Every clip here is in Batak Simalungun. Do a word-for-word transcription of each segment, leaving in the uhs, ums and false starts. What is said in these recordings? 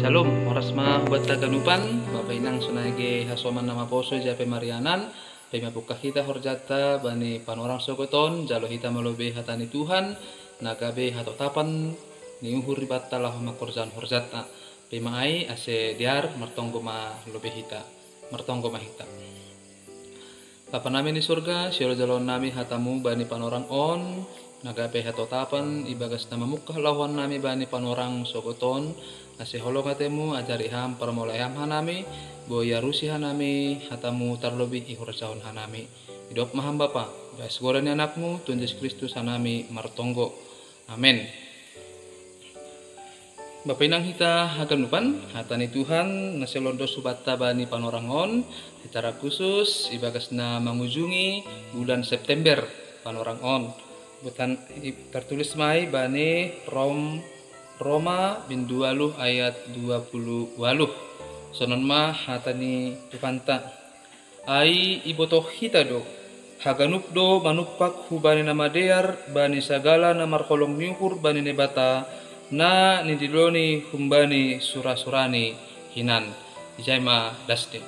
Shalom, horas ma buat haganupan, Bapa Inang sonai ge hasoman na maposo i ja pemarianan, pe mapungka hita horjanta bani panorang sogoton, jalo hita malobei hata ni Tuhan, na gabe hatotapan ni uhur ibanta laho mangkorjahon horjanta. Pe ma ai ase dear martonggo ma lobei hita, martonggo ma hita. Bapa nami ni sorga, siolo jaloon nami hatamu bani panorang on, na gabe hatotapan ibagas na mamungka lahoan nami bani panorang sogoton, ase holong atemu ajari ham parmolai ham hanami, boi arusi hanami hatamu tarlobei ihorjahon hanami. Idop ma ham Bapa, bas goran ni anakmu, Tuhan Jesus Kristus hanami martonggo. Amen. Bapa Inang hita haganupan, hata ni Tuhan na selalu dos hubanta bani panorang on, secara khusus ibagas na mangujungi bulan September panorang on. Butan tertulis mai bani Rom, Roma bindu waluh ayat dua puluh waluh. Sonon ma hata ni Tuhanta. Ai ibotoh hita do, haganup do manumpak hubani na madear bani sagala na marholong ni uhur bani Naibata, na nidiloni humbani sura-surani hinan. Ijai ma dasni.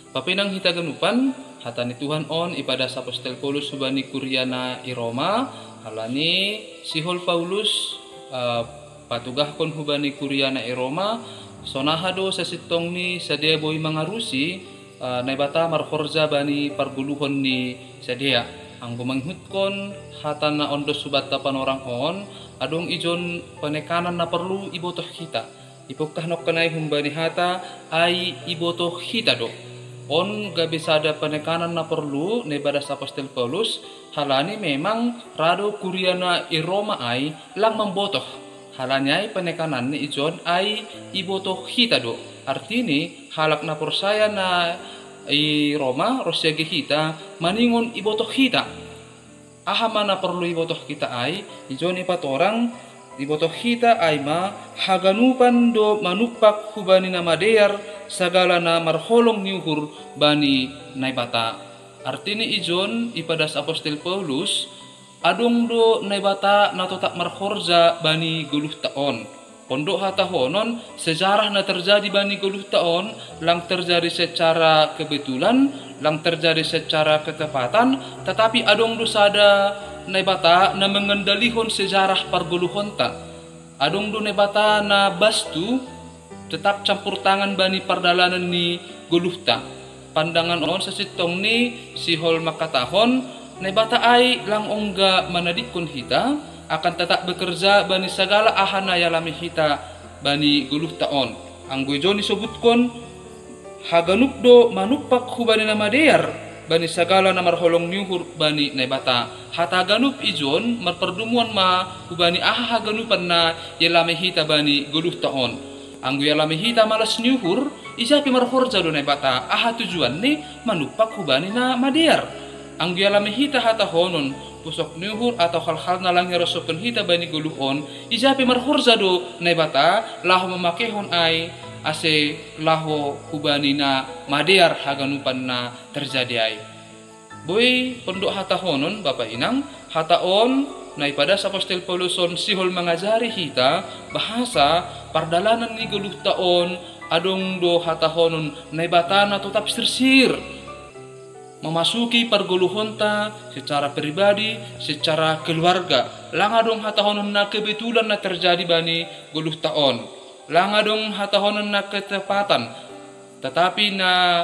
Bapa Inang hita ganupan, hata ni Tuhan on ipadas apostel Paulus hubani kuria na i Roma, halani sihol Paulus uh, patugahkon hubani kuria na i Roma, sonaha do sasintongni sadia boi mangarusi uh, Naibata marhorja bani pargoluhon ni sadia. Anggo mangihutkon hata na ondos hubanta panorang on, adong ijon penekanan na perlu ibotoh hita. Ipungkah nongkan ai humbani hata ai ibotoh hita do. On gabe sada penekanan na perlu na ibadas apostel Paulus, halani memang ra do kuria na i Roma ai lang mambotoh. Halani ai penekananni ijon ai ibotoh hita do. Artini halak na porsaya na i Roma ronsi age hita maningon ibotoh hita. Aha ma na perlu ibotoh hita ai, ijon ipatorang ibotoh hita ai ma haganupan do manumpak hubani na madear sagala na marholong ni uhur bani Naibata. Artini ijon ipadas apostel Paulus, adong do Naibata na totap marhorja bani goluhta on. Pondok hatahonon, sejarah na terjadi bani goluhta on, lang terjadi secara kebetulan, lang terjadi secara ketepatan, tetapi adong do sada Naibata na mengendalihon sejarah pargoluhonta. Adong do Naibata na bastu tetap campur tangan bani pardalanan ni goluhta. Pandangan on sasintongni sihol mangkatahon, Naibata ai lang ongga manadingkon hita, akan tetap bekerja bani sagala aha na ialami hita bani goluhta on. Anggo ijon isobutkon, haganup do manumpak hubani na madear bani sagala na marholong ni uhur bani Naibata. Hata ganup ijon marpardomuan ma hubani aha haganupan na ialami hita bani goluhta on. Anggo ialami hita malas ni uhur, ija pe marhorja do Naibata, aha tujuanni? Manumpak hubani na madear. Anggo ialami hita hatahonon, pusok ni uhur atau hal-hal na lang irosohkon hita bani goluh on, ija pe marhorja do Naibata laho mamakeihon ai ase laho hubani na madear haganupan na terjadi ai. Boi pondok hatahonon Bapa Inang, hata on na ipadas apostel Paulus on sihol mangajari hita bahasa pardalanan ni goluhta on, adong do hatahonon Naibata na totap sirsir memasuki pargoluhonta secara pribadi, secara keluarga. Lang adong hatahonon na kebetulan na terjadi bani goluhta on. Lang adong hatahonon na ketepatan, tetapi na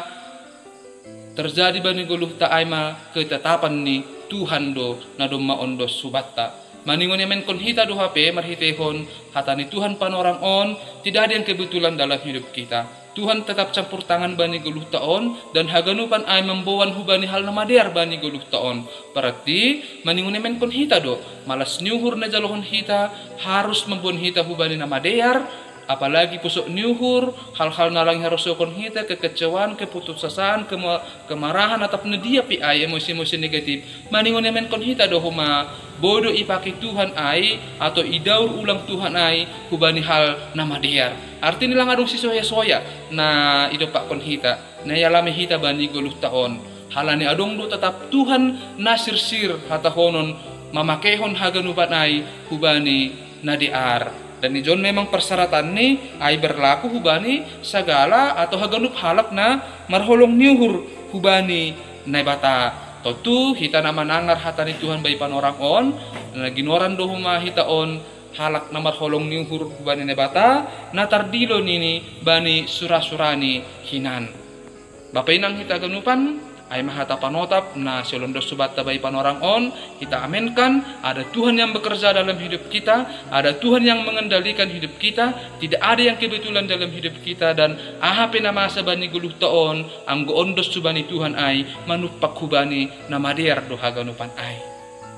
terjadi bani goluhta ai ma ketetapan ni Tuhan do na domma ondos hubanta. Maningon iamenkon hita do hape marhiteihon hata ni Tuhan panorang on, tidak ada yang kebetulan dalam hidup kita. Tuhan tetap campur tangan bani goluhta on, dan haganupan ai mamboan hubani hal na madear bani goluhta on. Berarti maningon iamenkon hita do, malas ni uhur na jalohon hita harus mamboan hita hubani na madear, apalagi pusok ni uhur, hal-hal na lang iharosohkon hita, kekecewaan, keputusasaan, kema-, kemarahan atap na dia pe ai, emosi-emosi negatif. Maningon iamenkon hita do homa, boi do ipake Tuhan ai atau idaur ulang Tuhan ai hubani hal na madear. Artini lang adong sisoya-soya na idompakkon hita, na ialami hita bani goluhta on. Halani adong do tetap Tuhan na sirsir hatahonon mamakeihon haganupan ai hubani na dear. Dan ijon memang persyaratanni ai berlaku hubani sagala atau haganup halak na marholong ni uhur hubani Naibata. Tontu hita na manangar hata ni Tuhan bai panorang on, na ginoran do huma hita on halak na marholong ni uhur hubani Naibata, na tardilo nini bani sura-surani hinan. Bapa inang hita ganupan, ai ma hata panotap na siolondos subata bai panorang on, kita amenkan, ada Tuhan yang bekerja dalam hidup kita, ada Tuhan yang mengendalikan hidup kita, tidak ada yang kebetulan dalam hidup kita, dan aha pe na masa bani goluhta on, anggo ondos subani Tuhan ai, manumpak hubani na madear do haganupan ai.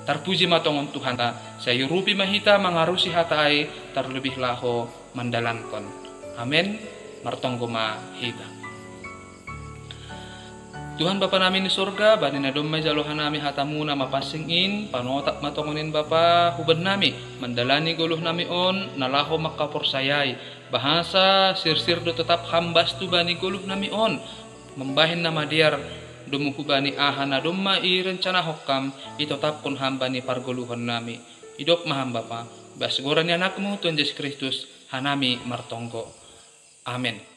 Tarpuji ma tongon Tuhanta, sai urupi ma hita mangarusi hata ai, tarlebih laho mandalankon. Amen. Martonggo ma hita. Tuhan Bapa nami ni sorga, bani na domma ijalo hanami hatamu na mapansing in, panotap ma tongon in Bapa, huban nami, mandalani goluh nami on, na laho mangkaporsayai, bahasa sirsir do totap hambas tu bani goluh nami on, mambahen na madear, domu hubani aha na domma i rencanahon kam, itotapkon hamba ni pargoluhon nami. Idok ma ham Bapa, bas goran ni anakmu Tuhan Yesus Kristus, hanami martonggo. Amen.